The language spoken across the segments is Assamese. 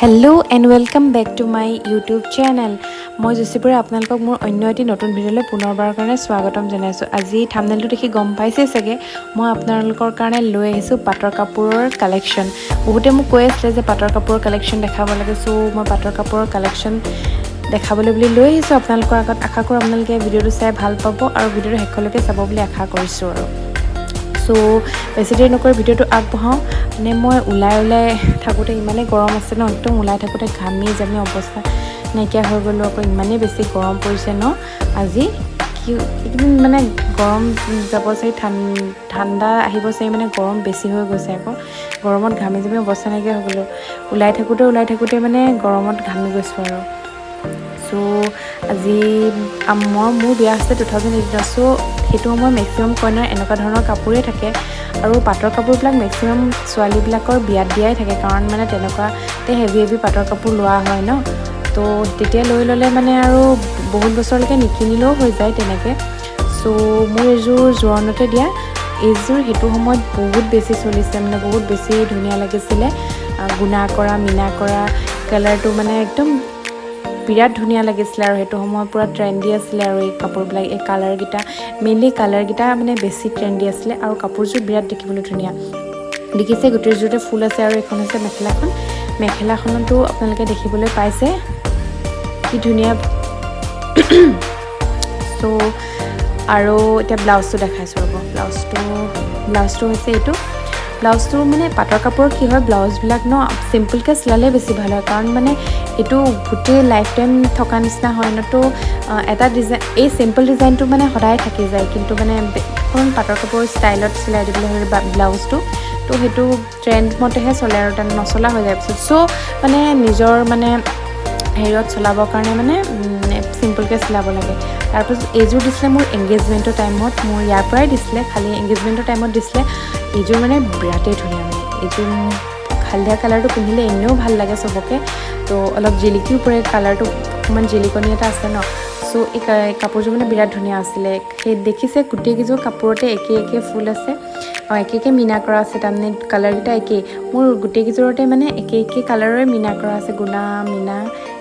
Hello and welcome back to my YouTube channel. মই জুচিপুৰে আপোনালোকক মোৰ অন্য এটি নতুন ভিডিঅ'লৈ পুনৰবাৰৰ কাৰণে স্বাগতম জনাইছোঁ। আজি থামনেলটো দেখি গম পাইছেই চাগে, মই আপোনালোকৰ কাৰণে লৈ আহিছোঁ পাটৰ কাপোৰৰ কালেকশ্যন। বহুতে মোক কৈ আছিলে যে পাটৰ কাপোৰৰ কালেকশ্যন দেখাব লাগে। চ' মই পাটৰ কাপোৰৰ কালেকশ্যন দেখাবলৈ বুলি লৈ আহিছোঁ আপোনালোকৰ আগত। আশা কৰোঁ আপোনালোকে ভিডিঅ'টো চাই ভাল পাব আৰু ভিডিঅ'টো শেষলৈকে চাব বুলি আশা কৰিছোঁ। আৰু চ' বেছি দেৰি নকৰি ভিডিঅ'টো আগবঢ়াওঁ। মানে মই ওলাই ওলাই থাকোঁতে ইমানেই গৰম আছে ন, একদম ওলাই থাকোঁতে ঘামি জামি অৱস্থা নাইকিয়া হৈ গ'লোঁ। আকৌ ইমানেই বেছি গৰম পৰিছে ন আজি। কি এইকেইদিন মানে গৰম যাব চাই ঠাণ্ডা আহিব চাই মানে গৰম বেছি হৈ গৈছে। আকৌ গৰমত ঘামি জামি অৱস্থা নাইকিয়া হৈ গ'লোঁ। ওলাই থাকোঁতে ওলাই থাকোঁতে মানে গৰমত ঘামি গৈছোঁ। আৰু চ' আজি মই মোৰ বিয়া হৈছে 2018ত। চ' সেইটো সময়ত মেক্সিমাম কইনাৰ এনেকুৱা ধৰণৰ কাপোৰেই থাকে আৰু পাটৰ কাপোৰবিলাক মেক্সিমাম ছোৱালীবিলাকৰ বিয়াত দিয়াই থাকে, কাৰণ মানে তেনেকুৱাতে হেভি হেভি পাটৰ কাপোৰ লোৱা হয় ন। তো তেতিয়া লৈ ল'লে মানে আৰু বহুত বছৰলৈকে নিকিনিলেও হৈ যায় তেনেকৈ। চ' মোৰ এইযোৰ জোৰণতে দিয়া। এইযোৰ সেইটো সময়ত বহুত বেছি চলিছে, মানে বহুত বেছি ধুনীয়া লাগিছিলে। গুণা কৰা, মীনা কৰা, কালাৰটো মানে একদম বিৰাট ধুনীয়া লাগিছিলে। আৰু সেইটো সময়ত পূৰা ট্ৰেণ্ডি আছিলে। আৰু এই কাপোৰবিলাক, এই কালাৰকেইটা, মেইনলি কালাৰকেইটা মানে বেছি ট্ৰেণ্ডি আছিলে। আৰু কাপোৰযোৰ বিৰাট দেখিবলৈ ধুনীয়া দেখিছে, গোটেইযোৰতে ফুল আছে। আৰু এইখন হৈছে মেখেলাখন। মেখেলাখনতো আপোনালোকে দেখিবলৈ পাইছে কি ধুনীয়া। চ' আৰু এতিয়া ব্লাউজটো দেখাইছোঁ, ৰ'ব। ব্লাউজটো হৈছে এইটো। ব্লাউজটো মানে পাটৰ কাপোৰৰ কি হয়, ব্লাউজবিলাক ন চিম্পলকৈ চিলালে বেছি ভাল হয়, কাৰণ মানে এইটো গোটেই লাইফ টাইম থকা নিচিনা হয় ন। তো এটা ডিজাইন, এই চিম্পল ডিজাইনটো মানে সদায় থাকি যায়। কিন্তু মানে অকণমান পাটৰ কাপোৰৰ ষ্টাইলত চিলাই দিবলৈ হ'লে ব্লাউজটো, তো সেইটো ট্ৰেণ্ড মতেহে চলে আৰু তেনে নচলা হৈ যায় পিছত। চ' মানে নিজৰ মানে হেৰিয়ত চলাবৰ কাৰণে মানে চিম্পলকৈ চিলাব লাগে। তাৰপাছত এইযোৰ দিছিলে মোৰ এংগেজমেণ্টৰ টাইমত, মোৰ ইয়াৰ পৰাই দিছিলে, খালি এংগেজমেণ্টৰ টাইমত দিছিলে। এইযোৰ মানে বিৰাটেই ধুনীয়া। মানে এইযোৰ হালধীয়া কালাৰটো পিন্ধিলে এনেও ভাল লাগে চবকে। তো অলপ জিলিকিও পৰে কালাৰটো, অকণমান জিলিকনি এটা আছে ন। চ' এই কাপোৰযোৰ মানে বিৰাট ধুনীয়া আছিলে। সেই দেখিছে, গোটেইকেইযোৰ কাপোৰতে একে একে ফুল আছে আৰু একে একে মীনা কৰা আছে। তাৰমানে কালাৰকেইটা একেই। মোৰ গোটেইকেইযোৰতে মানে একে একে কালাৰৰে মীনা কৰা আছে, গুণা, মীনা,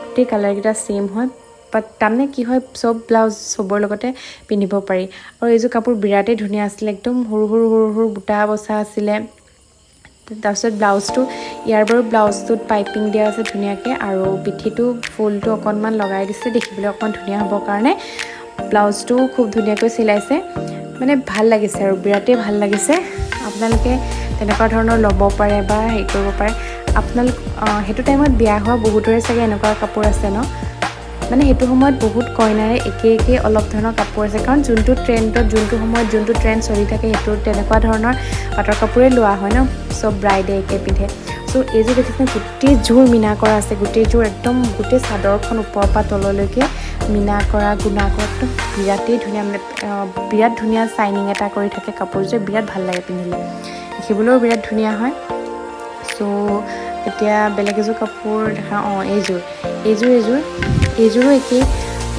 গোটেই কালাৰকেইটা ছেইম হয়। বাট তাৰমানে কি হয়, চব ব্লাউজ চবৰ লগতে পিন্ধিব পাৰি। আৰু এইযোৰ কাপোৰ বিৰাটেই ধুনীয়া আছিলে, একদম সৰু সৰু সৰু সৰু বুটা বচা আছিলে। তাৰপিছত ব্লাউজটো, ইয়াৰ বাৰু ব্লাউজটোত পাইপিং দিয়া আছে ধুনীয়াকৈ আৰু পিঠিটো ফুলটো অকণমান লগাই দিছে দেখিবলৈ অকণমান ধুনীয়া হ'বৰ কাৰণে। ব্লাউজটো খুব ধুনীয়াকৈ চিলাইছে, মানে ভাল লাগিছে আৰু বিৰাটেই ভাল লাগিছে। আপোনালোকে তেনেকুৱা ধৰণৰ ল'ব পাৰে বা হেৰি কৰিব পাৰে। আপোনালোক সেইটো টাইমত বিয়া হোৱা বহুতৰে চাগে এনেকুৱা কাপোৰ আছে ন। মানে সেইটো সময়ত বহুত কইনাৰে একে একে অলপ ধৰণৰ কাপোৰ আছে, কাৰণ যোনটো ট্ৰেণ্ডত, যোনটো সময়ত যোনটো ট্ৰেণ্ড চলি থাকে, সেইটো তেনেকুৱা ধৰণৰ পাটৰ কাপোৰেই লোৱা হয় ন। চব ব্ৰাইডে একে পিন্ধে। চ' এইযোৰ দেখিছেনে, গোটেইযোৰ মীনা কৰা আছে, গোটেইযোৰ একদম গোটেই চাদৰখন ওপৰৰ পৰা তললৈকে মীনা কৰা, গুণা কৰা, একদম বিৰাটেই ধুনীয়া। মানে বিৰাট ধুনীয়া চাইনিং এটা কৰি থাকে কাপোৰযোৰ, বিৰাট ভাল লাগে পিন্ধিলে, দেখিবলৈও বিৰাট ধুনীয়া হয়। চ' এতিয়া বেলেগ এযোৰ কাপোৰ দেখা। অঁ, এইযোৰ এইযোৰো একেই।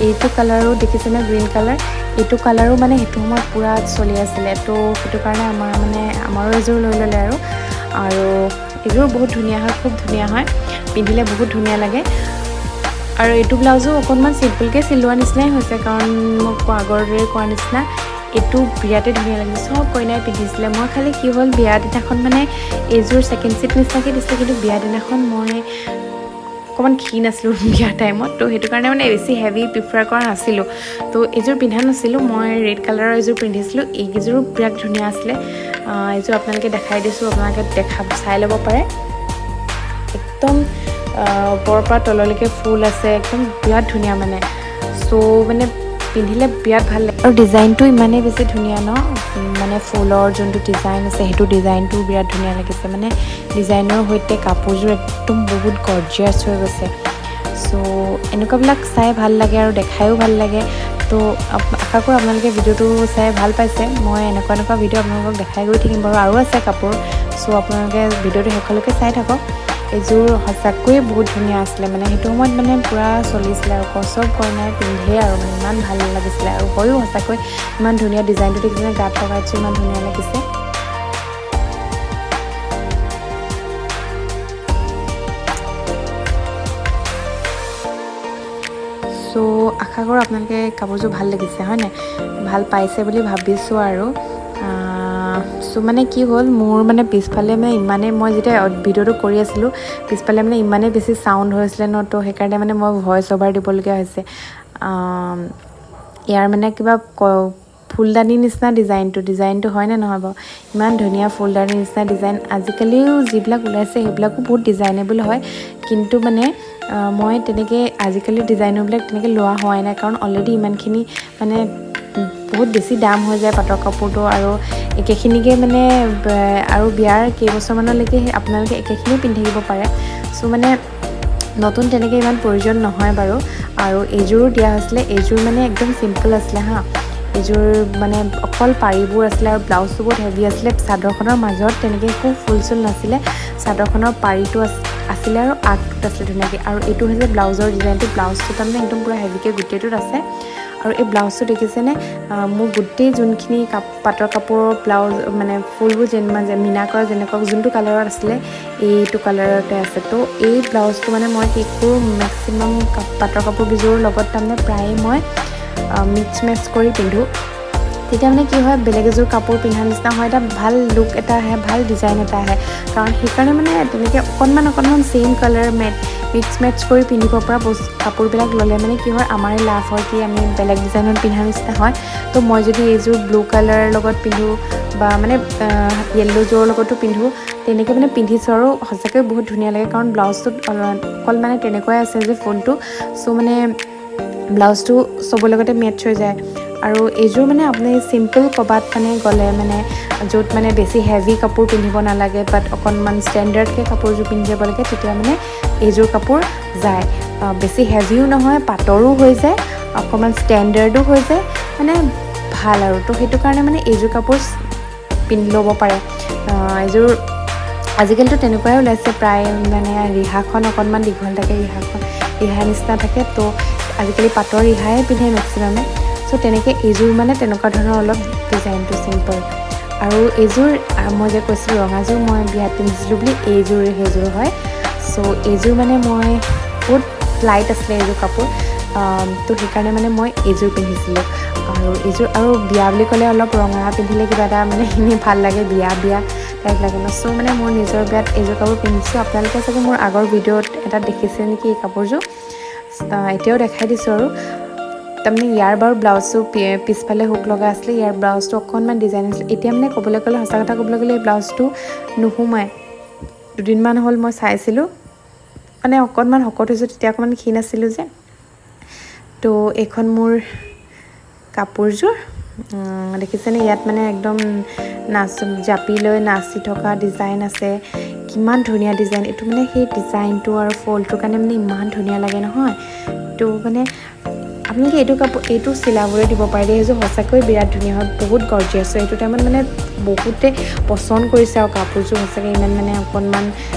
এইটো কালাৰো দেখিছেনে, গ্ৰীণ কালাৰ। এইটো কালাৰো মানে সেইটো সময়ত পূৰা চলি আছিলে। তো সেইটো কাৰণে আমাৰ মানে আমাৰো এযোৰ লৈ ল'লে। আৰু আৰু এইযোৰো বহুত ধুনীয়া হয়, খুব ধুনীয়া হয়, পিন্ধিলে বহুত ধুনীয়া লাগে। আৰু এইটো ব্লাউজো অকণমান চিম্পলকৈ চিলোৱা নিচিনাই হৈছে, কাৰণ মই কোৱা আগৰ দৰে কোৱা নিচিনা এইটো বিৰাটেই ধুনীয়া লাগিছে, চব কইনাই পিন্ধিছিলে। মই খালি কি হ'ল, বিয়া দিনাখন মানে এইযোৰ ছেকেণ্ড ছেট নিচিনাকৈ দিছিলে, কিন্তু বিয়া দিনাখন মই অকণমান ক্ষীণ আছিলোঁ বিয়াৰ টাইমত। তো সেইটো কাৰণে মানে বেছি হেভি প্ৰিফাৰ কৰা নাছিলোঁ, তো এইযোৰ পিন্ধা নাছিলোঁ। মই ৰেড কালাৰৰ এযোৰ পিন্ধিছিলোঁ। এইকেইযোৰো বিৰাট ধুনীয়া আছিলে। এইযোৰ আপোনালোকে দেখাই দিছোঁ, আপোনালোকে দেখা চাই ল'ব পাৰে। একদম ওপৰৰ পৰা তললৈকে ফুল আছে, একদম বিৰাট ধুনীয়া। মানে চ' মানে পিন্ধিলে বিৰাট ভাল লাগে। আৰু ডিজাইনটো ইমানেই বেছি ধুনীয়া ন, মানে ফুলৰ যোনটো ডিজাইন আছে, সেইটো ডিজাইনটোও বিৰাট ধুনীয়া লাগিছে। মানে ডিজাইনৰ সৈতে কাপোৰযোৰ একদম বহুত গৰ্জিয়াছ হৈ গৈছে। চ' এনেকুৱাবিলাক চাই ভাল লাগে আৰু দেখায়ো ভাল লাগে। তো আশা কৰোঁ আপোনালোকে ভিডিঅ'টো চাই ভাল পাইছে। মই এনেকুৱা এনেকুৱা ভিডিঅ' আপোনালোকক দেখাই গৈ থাকিম বাৰু। আৰু আছে কাপোৰ। চ' আপোনালোকে ভিডিঅ'টো শেষলৈকে চাই থাকক। এইযোৰ সঁচাকৈয়ে বহুত ধুনীয়া আছিলে। মানে সেইটো সময়ত মানে পূৰা চলিছিলে আৰু চব কইনাই পিন্ধে আৰু মানে ইমান ভাল লাগিছিলে। আৰু হয়ো সঁচাকৈ ইমান ধুনীয়া ডিজাইনটো দেখিছেনে, গাত লগাই দিছোঁ, ইমান ধুনীয়া লাগিছে। চ' আশা কৰোঁ আপোনালোকে কাপোৰযোৰ ভাল লাগিছে, হয়নে? ভাল পাইছে বুলি ভাবিছোঁ। আৰু চ' মানে কি হ'ল, মোৰ মানে পিছফালে মানে ইমানেই, মই যেতিয়া ভিডিঅ'টো কৰি আছিলোঁ, পিছফালে মানে ইমানেই বেছি চাউণ্ড হৈছিলে ন, তো সেইকাৰণে মানে মই ভইচ অভাৰ দিবলগীয়া হৈছে। ইয়াৰ মানে কিবা ফুলদানি নিচিনা ডিজাইনটো হয়নে নহয় বাৰু? ইমান ধুনীয়া ফুলদানি নিচিনা ডিজাইন। আজিকালিও যিবিলাক ওলাইছে, সেইবিলাকো বহুত ডিজাইনেবল হয়, কিন্তু মানে মই তেনেকৈ আজিকালি ডিজাইনৰবিলাক তেনেকৈ লোৱা হোৱাই নাই, কাৰণ অলৰেডি ইমানখিনি মানে বহুত বেছি দাম হৈ যায় পাটৰ কাপোৰটো। আৰু একেখিনিকে মানে আৰু বিয়াৰ কেইবছৰমানলৈকে আপোনালোকে একেখিনিয়ে পিন্ধি থাকিব পাৰে। চ' মানে নতুন তেনেকৈ ইমান প্ৰয়োজন নহয় বাৰু। আৰু এইযোৰো দিয়া হৈছিলে। এইযোৰ মানে একদম চিম্পল আছিলে হা। এইযোৰ মানে অকল পাৰিবোৰ আছিলে আৰু ব্লাউজটো বহুত হেভি আছিলে। চাদৰখনৰ মাজত তেনেকৈ একো ফুল চুল নাছিলে। চাদৰখনৰ পাৰিটো আছিলে আৰু আগটোত আছিলে ধুনীয়াকৈ। আৰু এইটো হৈছে ব্লাউজৰ ডিজাইনটো। ব্লাউজটো তাৰমানে একদম পূৰা হেভিকৈ গোটেইটোত আছে। আৰু এই ব্লাউজটো দেখিছেনে? মোৰ গোটেই যোনখিনি পাটৰ কাপোৰৰ ব্লাউজ, মানে ফুলবোৰ যেনিবা মীনা কৰা যেনেকুৱা যোনটো কালাৰত আছিলে, এইটো কালাৰতে আছে। তো এই ব্লাউজটো মানে মই কি কৰোঁ, মেক্সিমাম পাটৰ কাপোৰকেইযোৰৰ লগত তাৰমানে প্ৰায়ে মই মিক্স মেটচ কৰি পিন্ধোঁ। তেতিয়া মানে কি হয়, বেলেগ এযোৰ কাপোৰ পিন্ধা নিচিনা হয়, এটা ভাল লুক এটা আহে, ভাল ডিজাইন এটা আহে। কাৰণ সেইকাৰণে মানে তেনেকৈ অকণমান অকণমান ছেইম কালাৰ মিক্স মেটচ কৰি পিন্ধিব পৰা বস্তু কাপোৰবিলাক ল'লে মানে কি হয়, আমাৰে লাভ হয় কি আমি বেলেগ ডিজাইনত পিন্ধা নিচিনা হয়। তো মই যদি এইযোৰ ব্লু কালাৰৰ লগত পিন্ধোঁ বা মানে য়েল্ল'যোৰৰ লগতো পিন্ধোঁ, তেনেকৈ মানে পিন্ধিছোঁ আৰু সঁচাকৈ বহুত ধুনীয়া লাগে, কাৰণ ব্লাউজটোত অকল মানে তেনেকুৱাই আছে যে ফুলটো। চ' মানে ব্লাউজটো চবৰ লগতে মেটচ হৈ যায়। আৰু এইযোৰ মানে আপুনি চিম্পল ক'ৰবাত মানে গ'লে, মানে য'ত মানে বেছি হেভি কাপোৰ পিন্ধিব নালাগে, বাট অকণমান ষ্টেণ্ডাৰ্ডকৈ কাপোৰযোৰ পিন্ধি যাব লাগে, তেতিয়া মানে এইযোৰ কাপোৰ যায়। বেছি হেভিও নহয়, পাতৰো হৈ যায়, অকণমান ষ্টেণ্ডাৰ্ডো হৈ যায়, মানে ভাল আৰু। তো সেইটো কাৰণে মানে এইযোৰ কাপোৰ পিন্ধি ল'ব পাৰে। এইযোৰ আজিকালিতো তেনেকুৱাই ওলাইছে প্ৰায়, মানে ৰিহাখন অকণমান দীঘল থাকে, ৰিহাখন ৰিহা নিচিনা থাকে। তো আজিকালি পাটৰ ৰিহাই পিন্ধে মেক্সিমামে। চ' তেনেকৈ এইযোৰ মানে তেনেকুৱা ধৰণৰ অলপ ডিজাইনটো চিম্পল। আৰু এইযোৰ মই যে কৈছিলোঁ ৰঙাযোৰ মই বিয়াত পিন্ধিছিলোঁ বুলি, এইযোৰ সেইযোৰ হয়। চ' এইযোৰ মানে মই বহুত লাইট আছিলে এইযোৰ কাপোৰ, তো সেইকাৰণে মানে মই এইযোৰ পিন্ধিছিলোঁ। আৰু এইযোৰ আৰু বিয়া বুলি ক'লে অলপ ৰঙা পিন্ধিলে কিবা এটা মানে এনেই ভাল লাগে, বিয়া বিয়া টাইপ লাগে ন। চ' মানে মোৰ নিজৰ বিয়াত এইযোৰ কাপোৰ পিন্ধিছোঁ। আপোনালোকে চাগে মোৰ আগৰ ভিডিঅ'ত এটা দেখিছে নেকি এই কাপোৰযোৰ, এতিয়াও দেখাই দিছোঁ। আৰু তাৰমানে ইয়াৰ বাৰু ব্লাউজটো পিছফালে হুক লগা আছিলে, ইয়াৰ ব্লাউজটো অকণমান ডিজাইন আছিলে। এতিয়া মানে ক'বলৈ গ'লে, সঁচা কথা ক'বলৈ গ'লে, এই ব্লাউজটো নোসোমায়। দুদিনমান হ'ল মই চাইছিলোঁ, মানে অকণমান শকত হৈছোঁ, তেতিয়া অকণমান ক্ষীণ আছিলোঁ যে। তো এইখন মোৰ কাপোৰযোৰ দেখিছেনে? ইয়াত মানে একদম নাচ জাপি লৈ নাচি থকা ডিজাইন আছে। কিমান ধুনীয়া ডিজাইন এইটো! মানে সেই ডিজাইনটো আৰু ফলটোৰ কাৰণে মানে ইমান ধুনীয়া লাগে নহয়। তো মানে আপোনালোকে এইটো কাপোৰ এইটো চিলাবলৈ দিব পাৰে দেই। সেইযোৰ সঁচাকৈ বিৰাট ধুনীয়া হয়, বহুত গৰ্জিয়াছ হয়। এইটো টাইমত মানে বহুতে পচন্দ কৰিছে আৰু কাপোৰযোৰ সঁচাকৈ ইমান মানে অকণমান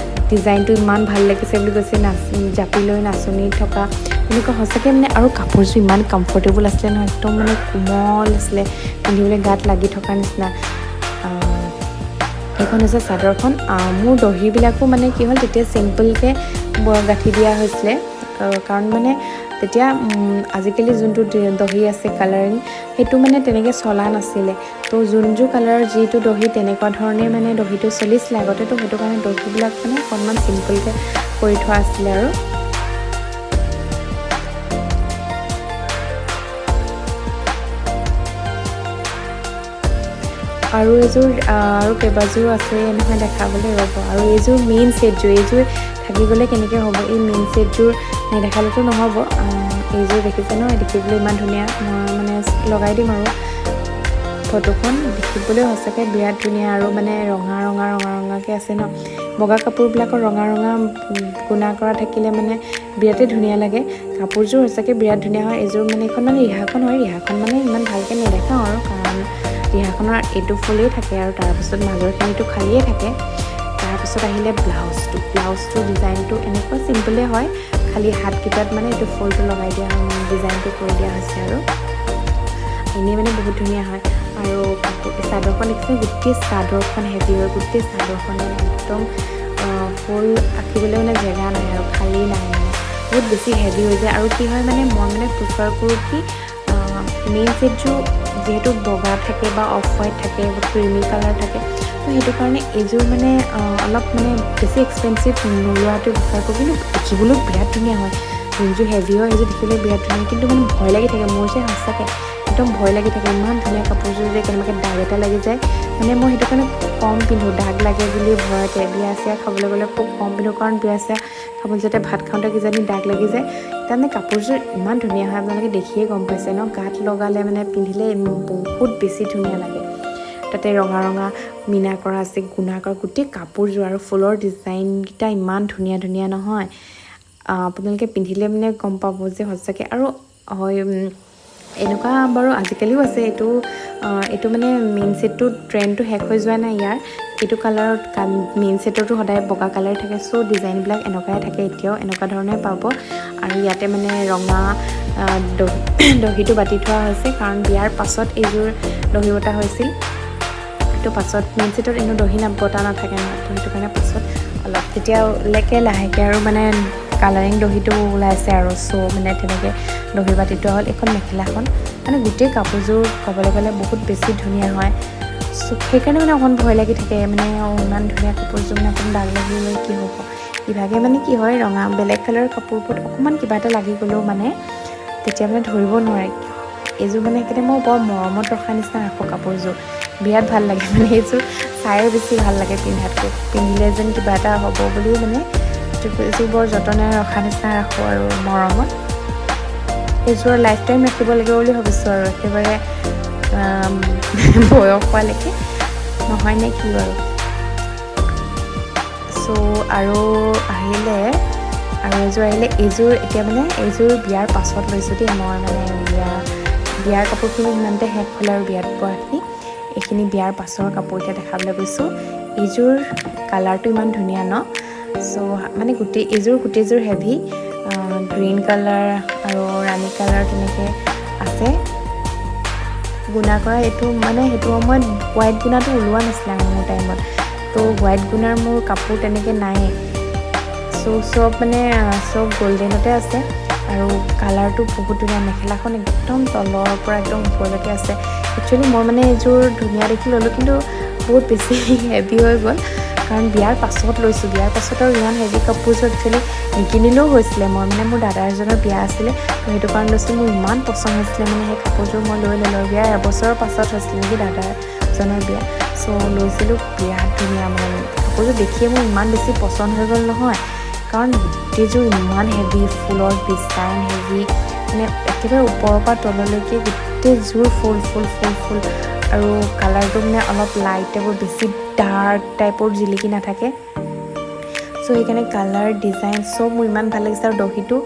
ডিজাইনটো ইমান ভাল লাগিছে বুলি কৈছে, নাচ জাপি লৈ নাচনী থকা তেনেকুৱা সঁচাকৈ মানে। আৰু কাপোৰযোৰ ইমান কমফৰ্টেবল আছিলে নহয়, একদম মানে কোমল আছিলে, পিন্ধিবলৈ গাত লাগি থকা নিচিনা। এইখন হৈছে চাদৰখন। মোৰ দহিবিলাকো মানে কি হ'ল, তেতিয়া চিম্পলকৈ গাঁঠি দিয়া হৈছিলে, কাৰণ মানে তেতিয়া আজিকালি যোনটো দহি আছে কালাৰিং, সেইটো মানে তেনেকৈ চলা নাছিলে। তো যোনযোৰ কালাৰৰ যিটো দহি, তেনেকুৱা ধৰণে মানে দহিটো চলিছিলে আগতে। তো সেইটো কাৰণে দহিবিলাক মানে অকণমান চিম্পলকৈ কৰি থোৱা আছিলে। আৰু এইযোৰ আৰু কেইবাযোৰো আছে নহয় দেখাবলৈ, ৰ'ব। আৰু এইযোৰ মেইন ছেটযোৰ, এইযোৰ থাকি গ'লে কেনেকৈ হ'ব? এই মেইন ছেটযোৰ নেদেখালেতো নহ'ব। এইযোৰ দেখিছে ন? দেখিবলৈ ইমান ধুনীয়া। মই মানে লগাই দিম আৰু ফটোখন। দেখিবলৈ সঁচাকৈ বিৰাট ধুনীয়া আৰু মানে ৰঙা ৰঙা ৰঙা ৰঙাকৈ আছে ন। বগা কাপোৰবিলাকৰ ৰঙা ৰঙা গুণা কৰা থাকিলে মানে বিৰাটেই ধুনীয়া লাগে। কাপোৰযোৰ সঁচাকৈ বিৰাট ধুনীয়া হয়। এইযোৰ মানে এইখন মানে ৰিহাখন হয়। ৰিহাখন মানে ইমান ভালকৈ নেদেখাওঁ আৰু, কাৰণ ৰিহাখনৰ এইটো ফুলেই থাকে আৰু তাৰপিছত মাজৰখিনিতো খালীয়ে থাকে। তাৰপিছত আহিলে ব্লাউজটো। ব্লাউজটোৰ ডিজাইনটো এনেকুৱা চিম্পলেই হয়, খালি হাতকেইটাত মানে এইটো ফুলটো লগাই দিয়া, ডিজাইনটো কৰি দিয়া হৈছে আৰু এনেই মানে বহুত ধুনীয়া হয়। আৰু কাপোৰ চাদৰখন দেখিছে? গোটেই চাদৰখন হেভি হয়। গোটেই চাদৰখন মানে একদম ফুল আঁকিবলৈ মানে জেগা নাই আৰু খালী নাই। মানে বহুত বেছি হেভি হৈ যায়। আৰু কি হয় মানে মই মানে প্ৰিফাৰ কৰোঁ কি মেইন ছেটযোৰ যিহেতু বগা থাকে বা অফ হোৱাইট থাকে বা ক্ৰিমি কালাৰ থাকে, তো সেইটো কাৰণে এইযোৰ মানে অলপ মানে বেছি এক্সপেঞ্চিভ নোলোৱাটো প্ৰিফাৰ কৰোঁ। কিন্তু দেখিবলৈও বিৰাট ধুনীয়া হয়। যোনযোৰ হেভি হয়, সেইযোৰ দেখিবলৈ বিৰাট ধুনীয়া, কিন্তু মানে ভয় লাগি থাকে মোৰ যে, সঁচাকৈ একদম ভয় লাগি থাকে। ইমান ধুনীয়া কাপোৰযোৰ যে কেনেবাকৈ দাগ এটা লাগি যায়, মানে মই সেইটো কাৰণে খুব কম পিন্ধোঁ, দাগ লাগে বুলি ভয়তে। বিয়া চিয়া খাবলৈ গ'লে খুব কম পিন্ধোঁ, কাৰণ বিয়া চিয়া খাবলৈ যাওঁতে ভাত খাওঁতে কিজানি দাগ লাগি যায়। তাৰমানে কাপোৰযোৰ ইমান ধুনীয়া হয়, আপোনালোকে দেখিয়ে গম পাইছে ন? গাত লগালে মানে পিন্ধিলে বহুত বেছি ধুনীয়া লাগে। তাতে ৰঙা ৰঙা মীনা কৰা আছে, গুণা কৰা গোটেই কাপোৰযোৰ আৰু ফুলৰ ডিজাইনকেইটা ইমান ধুনীয়া ধুনীয়া নহয়, আপোনালোকে পিন্ধিলে মানে গম পাব যে সঁচাকৈ। আৰু হয়, এনেকুৱা বাৰু আজিকালিও আছে। এইটো মানে মেইন ছেটটো ট্ৰেণ্ডটো শেষ হৈ যোৱা নাই ইয়াৰ। এইটো কালাৰত মেইন ছেটৰটো সদায় বগা কালাৰ থাকে, চ' ডিজাইনবিলাক এনেকুৱাই থাকে, এতিয়াও এনেকুৱা ধৰণে পাব। আৰু ইয়াতে মানে ৰঙা দহিটো বাতি থোৱা হৈছে, কাৰণ বিয়াৰ পাছত এইযোৰ দহি বতা হৈছিল। তো পাছত মেইন ছেটত এনেও দহি বতা নাথাকে ন, তো সেইটো কাৰণে পাছত অলপ তেতিয়ালৈকে লাহেকৈ আৰু মানে কালাৰিং দহিটো ওলাইছে আৰু চ' মানে তেনেকৈ দহি বাতি থোৱা হ'ল। এইখন মেখেলাখন, মানে গোটেই কাপোৰযোৰ ক'বলৈ গ'লে বহুত বেছি ধুনীয়া হয়। চ' সেইকাৰণে মানে অকণ ভয় লাগি থাকে, মানে ইমান ধুনীয়া কাপোৰযোৰ মানে অকণ দাগ লাগি গ'লে কি হ'ব? ইভাগে মানে কি হয়, ৰঙা বেলেগ কালাৰৰ কাপোৰবোৰত অকণমান কিবা এটা লাগি গ'লেও মানে তেতিয়া মানে ধৰিব নোৱাৰে। এইযোৰ মানে সেইকাৰণে মই বৰ মৰমত ৰখা নিচিনা ৰাখোঁ কাপোৰযোৰ। বিৰাট ভাল লাগে, মানে এইযোৰ চায়ে বেছি ভাল লাগে পিন্ধাতকৈ। পিন্ধিলে যেন কিবা এটা হ'ব বুলিও মানে এইযোৰ বৰ যতনেৰে ৰখা নিচিনা ৰাখোঁ আৰু মৰমত। এইযোৰৰ লাইফ টাইম ৰাখিব লাগিব বুলি ভাবিছোঁ আৰু একেবাৰে বয়স হোৱালৈকে, নহয় নে কি বাৰু? চ' আৰু আহিলে আৰু এযোৰ আহিলে। এইযোৰ এতিয়া মানে এইযোৰ বিয়াৰ পাছত লৈছোঁ দেই মই। মানে বিয়াৰ কাপোৰখিনি সিমানতে শেষ হ'লে আৰু বিয়াত পোৱাখিনি, এইখিনি বিয়াৰ পাছৰ কাপোৰ এতিয়া দেখাবলৈ গৈছোঁ। এইযোৰ কালাৰটো ইমান ধুনীয়া ন? চ' মানে গোটেই এইযোৰ গোটেইযোৰ হেভি, গ্ৰীণ কালাৰ আৰু ৰাণী কালাৰ তেনেকৈ আছে গুণা কৰা। এইটো মানে সেইটো সময়ত হোৱাইট গুণাটো ওলোৱা নাছিলে মোৰ টাইমত, ত' হোৱাইট গুণাৰ মোৰ কাপোৰ তেনেকৈ নায়েই। চ' চব মানে চব গল্ডেনতে আছে আৰু কালাৰটো বহুত ধুনীয়া। মেখেলাখন একদম তলৰ পৰা একদম ওপৰলৈকে আছে। একচুৱেলি মই মানে এইযোৰ ধুনীয়া দেখি ল'লোঁ, কিন্তু বহুত বেছি হেভি হৈ গ'ল, কাৰণ বিয়াৰ পাছত লৈছোঁ। বিয়াৰ পাছত আৰু ইমান হেভি কাপোৰযোৰ একচুৱেলি নিকিনিলেও হৈছিলে। মই মানে মোৰ দাদা এজনৰ বিয়া আছিলে, তো সেইটো কাৰণে লৈছিলোঁ। মোৰ ইমান পচন্দ হৈছিলে, মানে সেই কাপোৰযোৰ মই লৈ ল'লোঁ। আৰু বিয়াৰ এবছৰৰ পাছত হৈছিলে নেকি দাদাজনৰ বিয়া, চ' লৈছিলোঁ। বিৰাট ধুনীয়া, মানে কাপোৰযোৰ দেখিয়ে মোৰ ইমান বেছি পচন্দ হৈ গ'ল নহয়, কাৰণ গোটেইযোৰ ইমান হেভি, ফুলৰ ডিজাইন হেভি, মানে একেবাৰে ওপৰৰ পৰা তললৈকে গোটেইযোৰ ফুল ফুল ফুল ফুল। আৰু কালাৰটো মানে অলপ লাইট টাইপৰ, বেছি ডাৰ্ক টাইপৰ জিলিকি নাথাকে। চ' সেইকাৰণে কালাৰ, ডিজাইন চব মোৰ ইমান ভাল লাগিছে। আৰু দহিটো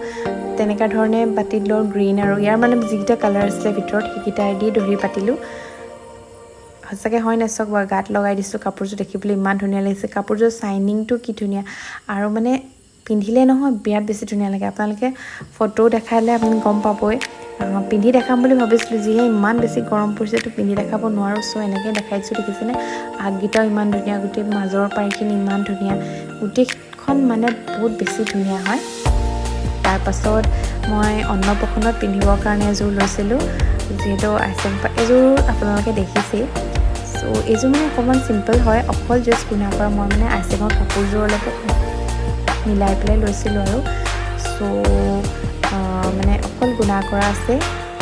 তেনেকুৱা ধৰণে বাতি দিলোঁ, গ্ৰীণ আৰু ইয়াৰ মানে যিকেইটা কালাৰ আছিলে ভিতৰত, সেইকেইটাই দি দহি পাতিলোঁ। সঁচাকৈ হয় নাই চাওক বাৰু। গাত লগাই দিছোঁ কাপোৰযোৰ, দেখিবলৈ ইমান ধুনীয়া লাগিছে। কাপোৰযোৰ চাইনিংটো কি ধুনীয়া আৰু মানে পিন্ধিলে নহয় বিৰাট বেছি ধুনীয়া লাগে। আপোনালোকে ফটো দেখালে আপুনি গম পাবই। পিন্ধি দেখাম বুলি ভাবিছিলোঁ, যিহে ইমান বেছি গৰম পৰিছে, তো পিন্ধি দেখাব নোৱাৰোঁ। চ' এনেকৈ দেখাই দিছোঁ, দেখিছেনে? আগকেইটাও ইমান ধুনীয়া, গোটেই মাজৰ পাৰিখিনি ইমান ধুনীয়া, গোটেইখন মানে বহুত বেছি ধুনীয়া হয়। তাৰপাছত মই অন্নপ্ৰসন্নত পিন্ধিবৰ কাৰণে এযোৰ লৈছিলোঁ, যিহেতু আইচেং। এযোৰ আপোনালোকে দেখিছেই। চ' এইযোৰ মানে অকণমান চিম্পল হয়, অকল জাষ্ট গুণা কৰা। মই মানে আইচেঙৰ কাপোৰযোৰৰ লগত মিলাই পেলাই লৈছিলোঁ আৰু চ' মানে অকল গুণা কৰা আছে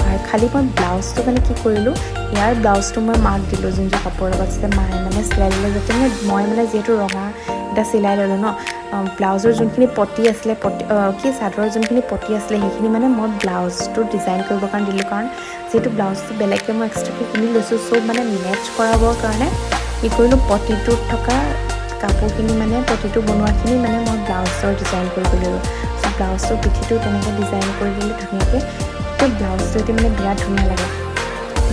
আৰু খালি মই ব্লাউজটো মানে কি কৰিলোঁ, ইয়াৰ ব্লাউজটো মই মাক দিলোঁ, যোনযোৰ কাপোৰৰ লগত আছিলে। মায়ে মানে চিলাই দিলে, যাতে মানে মই মানে যিহেতু ৰঙা এটা চিলাই ল'লোঁ ন, ব্লাউজৰ যোনখিনি পতি আছিলে, পতি কি চাদৰৰ যোনখিনি পতি আছিলে, সেইখিনি মানে মই ব্লাউজটো ডিজাইন কৰিবৰ কাৰণে দিলোঁ, কাৰণ যিহেতু ব্লাউজটো বেলেগকৈ মই এক্সট্ৰাকৈ কিনি লৈছোঁ। চ' মানে মেটচ কৰাবৰ কাৰণে কি কৰিলোঁ, পতিটোত থকা কাপোৰখিনি, মানে পতিটো বনোৱাখিনি মানে মই ব্লাউজৰ ডিজাইন কৰিব দিলোঁ। চ' ব্লাউজটোৰ পিঠিটো তেনেকৈ ডিজাইন কৰি দিলোঁ ধুনীয়াকৈ। গোটেই ব্লাউজটো এতিয়া মানে বিৰাট ধুনীয়া লাগে।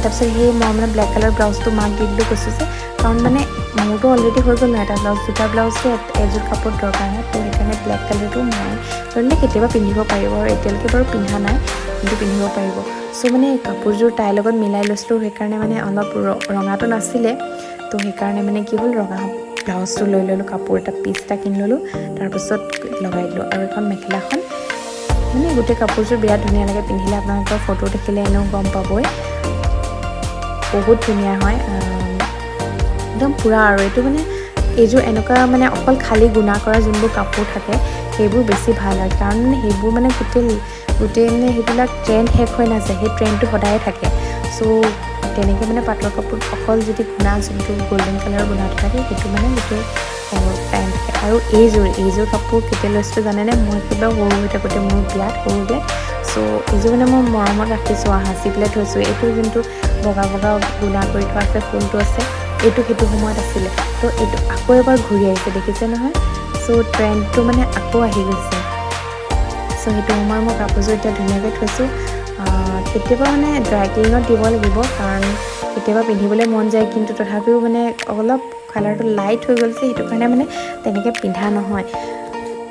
তাৰপিছত সেই মই মানে ব্লেক কালাৰ ব্লাউজটো মাক দি দিলোঁ, কৈছোঁ যে কাৰণ মানে মোৰতো অলৰেডি হৈ গ'ল ন এটা ব্লাউজ, দুটা ব্লাউজটো এযোৰ কাপোৰত দৰকাৰ নাই। তো সেইকাৰণে ব্লেক কালাৰটো মায়ে ধৰিলে কেতিয়াবা পিন্ধিব পাৰিব আৰু এতিয়ালৈকে বাৰু পিন্ধা নাই, কিন্তু পিন্ধিব পাৰিব। চ' মানে কাপোৰযোৰ তাইৰ লগত মিলাই লৈছিলোঁ, সেইকাৰণে মানে অলপ ৰঙাটো নাছিলে, তো সেইকাৰণে মানে কি হ'ল, ৰঙা ব্লাউজটো লৈ ল'লোঁ, কাপোৰ এটা পিচ এটা কিনি ল'লোঁ, তাৰপাছত লগাই দিলোঁ। আৰু এখন মেখেলাখন মানে গোটেই কাপোৰযোৰ বিৰাট ধুনীয়া লাগে পিন্ধিলে। আপোনালোকৰ ফটো দেখিলে এনেও গম পাবই, বহুত ধুনীয়া হয় একদম পূৰা। আৰু এইটো মানে এইযোৰ এনেকুৱা মানে অকল খালী গুণা কৰা যোনবোৰ কাপোৰ থাকে, সেইবোৰ বেছি ভাল হয়, কাৰণ মানে সেইবোৰ মানে গোটেই গোটেই মানে সেইবিলাক ট্ৰেণ্ড শেষ হৈ নাযায়, সেই ট্ৰেণ্ডটো সদায়ে থাকে। চ' তেনেকৈ মানে পাটৰ কাপোৰ অকল যদি গুণা, যোনটো গল্ডেন কালাৰৰ গুণাটো থাকে, সেইটো মানে গোটেই টাইম থাকে। আৰু এইযোৰ কাপোৰ কেতিয়া লৈছিলোঁ জানেনে? মই কিবা সৰু হৈ থাকোঁতে মোৰ বিয়াত, সৰু বিয়াত। চ' এইযোৰ মানে মই মৰমত ৰাখিছোঁ আৰু সাঁচি পেলাই থৈছোঁ। এইটো যোনটো বগা বগা গুণা কৰি থোৱা আছে, ফুলটো আছে, এইটো সেইটো সময়ত আছিলে। ত' এইটো আকৌ এবাৰ ঘূৰি আহিছে, দেখিছে নহয়? চ' ট্ৰেণ্ডটো মানে আকৌ আহি গৈছে। চ' সেইটো সময়ত মই কাপোৰযোৰ এতিয়া ধুনীয়াকৈ থৈছোঁ। কেতিয়াবা মানে ড্ৰাই ক্লিনত দিব লাগিব, কাৰণ কেতিয়াবা পিন্ধিবলৈ মন যায়, কিন্তু তথাপিও মানে অলপ কালাৰটো লাইট হৈ গ'ল যে, সেইটো কাৰণে মানে তেনেকৈ পিন্ধা নহয়।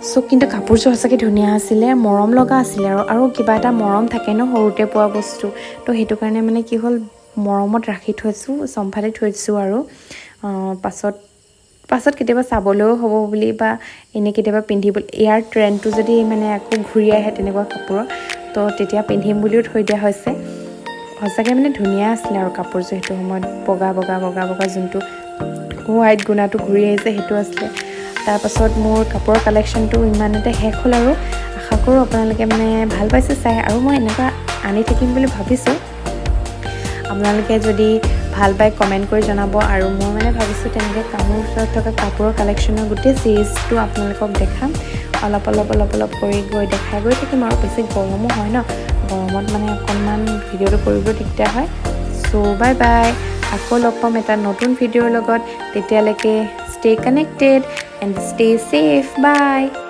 চ' কিন্তু কাপোৰযোৰ সঁচাকৈ ধুনীয়া আছিলে, মৰম লগা আছিলে আৰু কিবা এটা মৰম থাকে ন সৰুতে পোৱা বস্তু। তো সেইটো কাৰণে মানে কি হ'ল, মৰমত ৰাখি থৈছোঁ, চম্ভালি থৈছোঁ আৰু পাছত পাছত কেতিয়াবা চাবলৈও হ'ব বুলি বা এনেই কেতিয়াবা পিন্ধিবলৈ, ইয়াৰ ট্ৰেণ্ডটো যদি মানে আকৌ ঘূৰি আহে তেনেকুৱা কাপোৰৰ, তো তেতিয়া পিন্ধিম বুলিও থৈ দিয়া হৈছে। সঁচাকৈ মানে ধুনীয়া আছিলে আৰু কাপোৰযোৰ সেইটো সময়ত বগা বগা বগা বগা যোনটো হোৱাইট গুণাটো ঘূৰি আহিছে, সেইটো আছিলে। তাৰপাছত মোৰ কাপোৰৰ কালেকশ্যনটো ইমানতে শেষ হ'ল আৰু আশা কৰোঁ আপোনালোকে মানে ভাল পাইছে চাই আৰু মই এনেকুৱা আনি থাকিম বুলি ভাবিছোঁ। আপোনালোকে যদি ভাল পায়, কমেণ্ট কৰি জনাব। আৰু মই মানে ভাবিছোঁ তেনেকৈ মোৰ ওচৰত থকা কাপোৰৰ কালেকশ্যনৰ গোটেই চিৰিজটো আপোনালোকক দেখাম। অলপ অলপ অলপ অলপ কৰি গৈ দেখাই গৈ থাকিম। আৰু বেছি গৰমো হয় ন, গৰমত মানে অকণমান ভিডিঅ'টো কৰিব দিগদাৰ হয়। চ' বাই বাই, আকৌ লগ পাম এটা নতুন ভিডিঅ'ৰ লগত। তেতিয়ালৈকে stay connected and stay safe, bye.